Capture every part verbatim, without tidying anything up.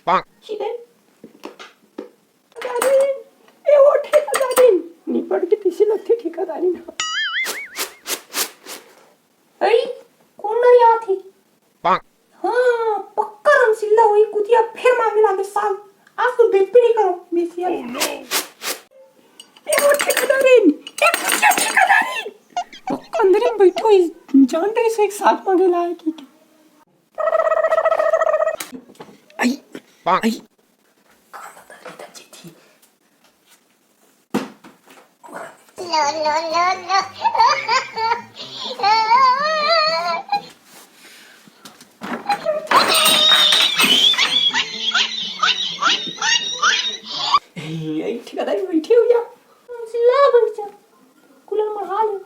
चिदे। ठेकेदारी, ए ओ ठेकेदारी, निपट के कइसे लगथे ठेकेदारी ना? अई, कोन नरियाथे? हाँ, पक्का रमसिल्ला होही, कुतिया फेर मांगे लागे साग। आज तो बेइज्जती नहीं करो, बेसिया। ए ओ ठेकेदारी, ए कुतिया ठेकेदारी। पक्का अंदर में बैठो ही, जान रहे से एक साग मांगे लाए की। आई, आई। ए, ए, ठेकेदारी बैठे हो या? ला बैठ जा। कुलर मढ़ा ले।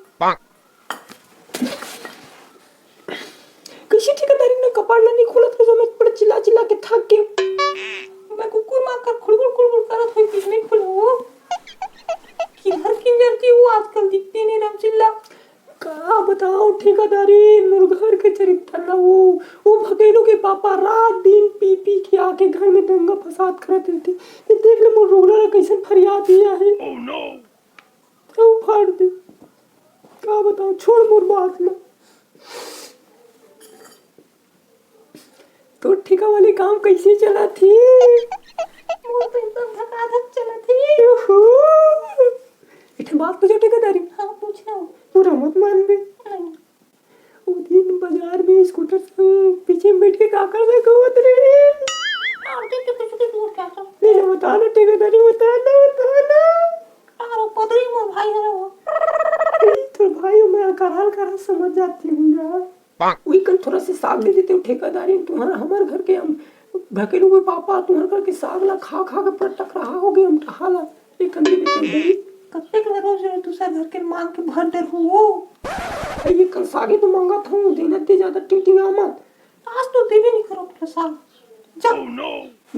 कइसे ठेकेदारी ना कपाड़ ला नहीं खोलत के समय बड़ चिल्ला चिल्ला के थक के। मैं कुकुर मार कर खुड़बुड़ खुड़बुड़ करत हुई कि नहीं खुला वो। किधर किंजर की वो आजकल दिखती नहीं रमसिल्ला। का बताओ ठेकेदारी, मोर घर के चरित्र ला वो, वो भकेलू के पापा रात दिन पी पी के आके घर में दंगा फसाद करत रहते। ते देख ले मोर रोगला ला कइसन फरियाद दिया है। अउ फाड़ दे। का बताओ, छोड़ मोर बात ला। तोर ठेका वाले काम कइसे चलत हे? मोर तो एकदम धकाधक चलत हे। ओहो। एक ठन बात पूछो ठेकेदारी। हाँ, पूछो। पूरा मत मान बे। नहीं। वो दिन बाजार में स्कूटर से पीछे में बैठ के काकर से कहत रहे। आते तो कुछ के दूर क्या था? नहीं, बता ना ठेकेदारी, बता ना, बता ना। अरे पदरी मोर भाई है वो। तो भाई, मैं करहल करहल समझ जाती हूँ यार। वही कल थोड़ा से साग दे देते हो ठेकेदारी, तुम्हारा हमारे घर के हम भकेलू के पापा तुम्हारे घर के साग ला खा खा के पूरा टकराहा हो गए हम टहाला। ये कंदी भी कंदी। कत्ते के रोज रोज दूसरा घर के मांग के भर डर हो। ये कल सागे तो मांगा था, देना ते ज्यादा टिंगटिंगा मत। आज तो देवे नहीं करो अपना साग। जा।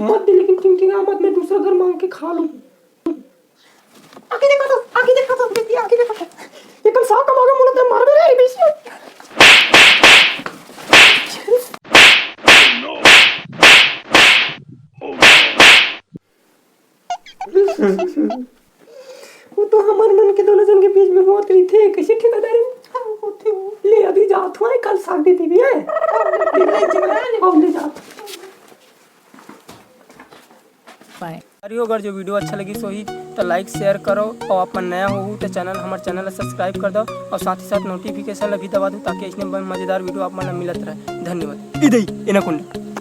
मत दे, लेकिन टिंगटिंगा मत, मैं दूसरा घर मांग के खा लूँ। आगे देखा तो, आगे देखा तो, बेटी, आगे देखा तो। ये कल साग का मांगा मुड़ा ते मार मेरे बीच में। वो तो हमर मन के दोनों जन के बीच में होत रहिथे, कइसे ठेकेदारी? हाँ, होथे वो। ले, अभी जात हूँ, कल साग दे देबे, हैं? हाँ, ले जात। अरे अगर जो वीडियो अच्छा लगिस होही त लाइक शेयर करो और अपन नया होहू त चैनल, हमर चैनल ला सब्सक्राइब कर दो और साथ ही साथ नोटिफिकेशन ला भी दबा दो ताकि ऐसने मजेदार वीडियो आप मन ला मिलत रहे। धन्यवाद। Idai anaconda.